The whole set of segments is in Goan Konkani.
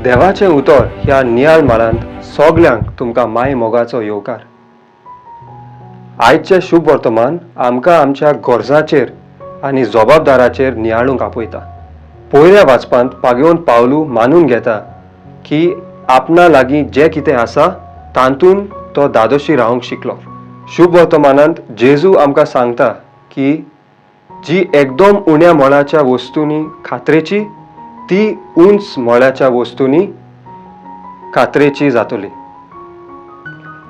देवाचें उतर ह्या नियाळ माळांत सगल्यांक तुमकां माय मोगाचो येवकार. आयचें शुभ वर्तमान आमकां आमच्या गरजांचेर आनी जबाबदाराचेर नियाळूंक आपयता. पयल्या वाचपांत पागेवन पावलू मानून घेता की आपणा लागीं जें कितें आसा तातूंत तो दादोशी रावंक शिकलो. शुभ वर्तमानांत जेजू आमकां सांगता की जी एकदम उण्या मोलाच्या वस्तूंनी खात्रेची ती उंच मोलाच्या वस्तूंनी खात्रेची जातली,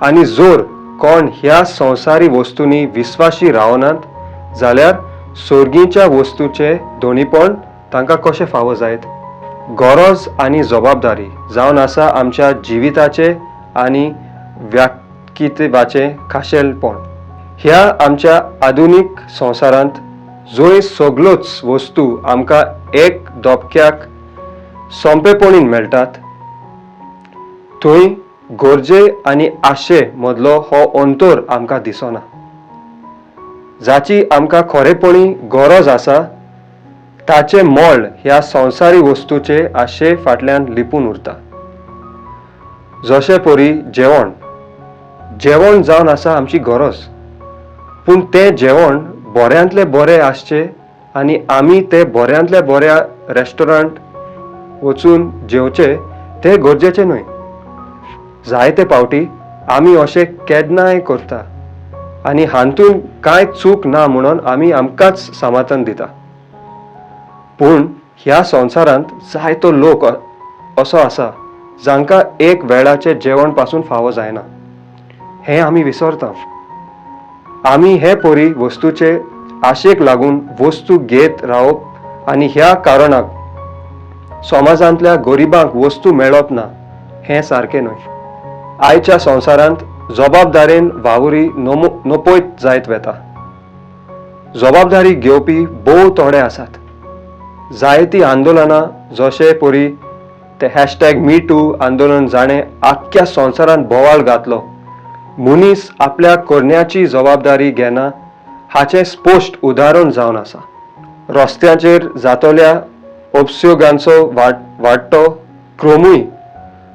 आनी जोर कोण ह्या संवसारी वस्तूंनी विस्वाशी रावनात जाल्यार सोर्गीच्या वस्तूचें दोनीपण तांकां कशें फावो जायत? गरज आनी जबाबदारी जावन आसा आमच्या जिविताचें आनी व्यक्तित्वाचें खाशेलपण. ह्या आमच्या आधुनीक संवसारांत जंय सगल्योच वस्तू आमकां एक धपक्याक सोंपेपणीन मेळटात, थंय गरजे आनी आशे मदलो हो अंतर आमकां दिसना. जाची आमकां खरेपणी गरज आसा ताचें मोल ह्या संवसारी वस्तूचे आशे फाटल्यान लिपून उरता. जशे परी जेवण, जेवण जावन आसा आमची गरज, पूण तें जेवण बऱ्यांतलें बरें आसचें आनी आमी तें बऱ्यांतल्या बऱ्या रेस्टॉरंट वचून जेवचें तें गरजेचें न्हय. जायते फावटी आमी अशें केन्नाय करता आनी हातूंत कांय चूक ना म्हणून आमी आमकांच समाधान दिता. पूण ह्या संवसारांत जायतो लोक असो आसा जांकां एक वेळाचें जेवण पासून फावो जायना, हें आमी विसरता. आमी हे परी वस्तूचे आशेक लागून वस्तू घेत रावप आनी ह्या कारणाक समाजांतल्या गरिबांक वस्तू मेळप ना हें सारकें न्हय. आयच्या संवसारांत जबाबदारेन वावुरी नपयत जायत वता. जबाबदारी घेवपी भोव थोडे आसात. जायतीं आंदोलनां जशे परी ते हॅशटॅग मी टू आंदोलन जाणें आख्ख्या संवसारांत बोवाळ घातलो, मनीस आपल्या करण्याची जबाबदारी घेना हाचें स्पश्ट उदाहरण जावन आसा. रस्त्यांचेर जातल्या अपस्योगांचो वाडटो क्रमूय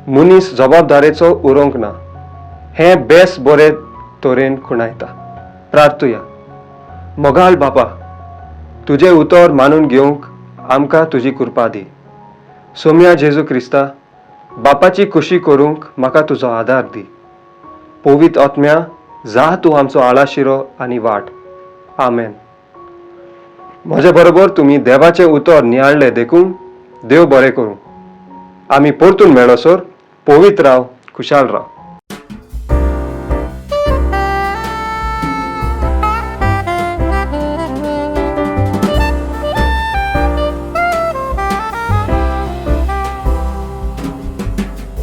मनीस जबाबदारेचो उरोंक ना हें बेस बरे तरेन खुणायता. प्रार्थुया. मोगाळ बापा, तुजें उतर मानून घेवंक आमकां तुजी कृपा दी. सोम्या जेजू क्रिस्ता, बापाची खुशी करूंक म्हाका तुजो आदार दी. पवित्र आत्म्या, जा तूं आमचो आळाशिरो आनी वाट. आमेन. म्हजे बरोबर तुमी देवाचें उतर नियाळ्ळें देखून देव बरें करूं. आमी परतून मेळसर पवित्र राव, खुशाल राव.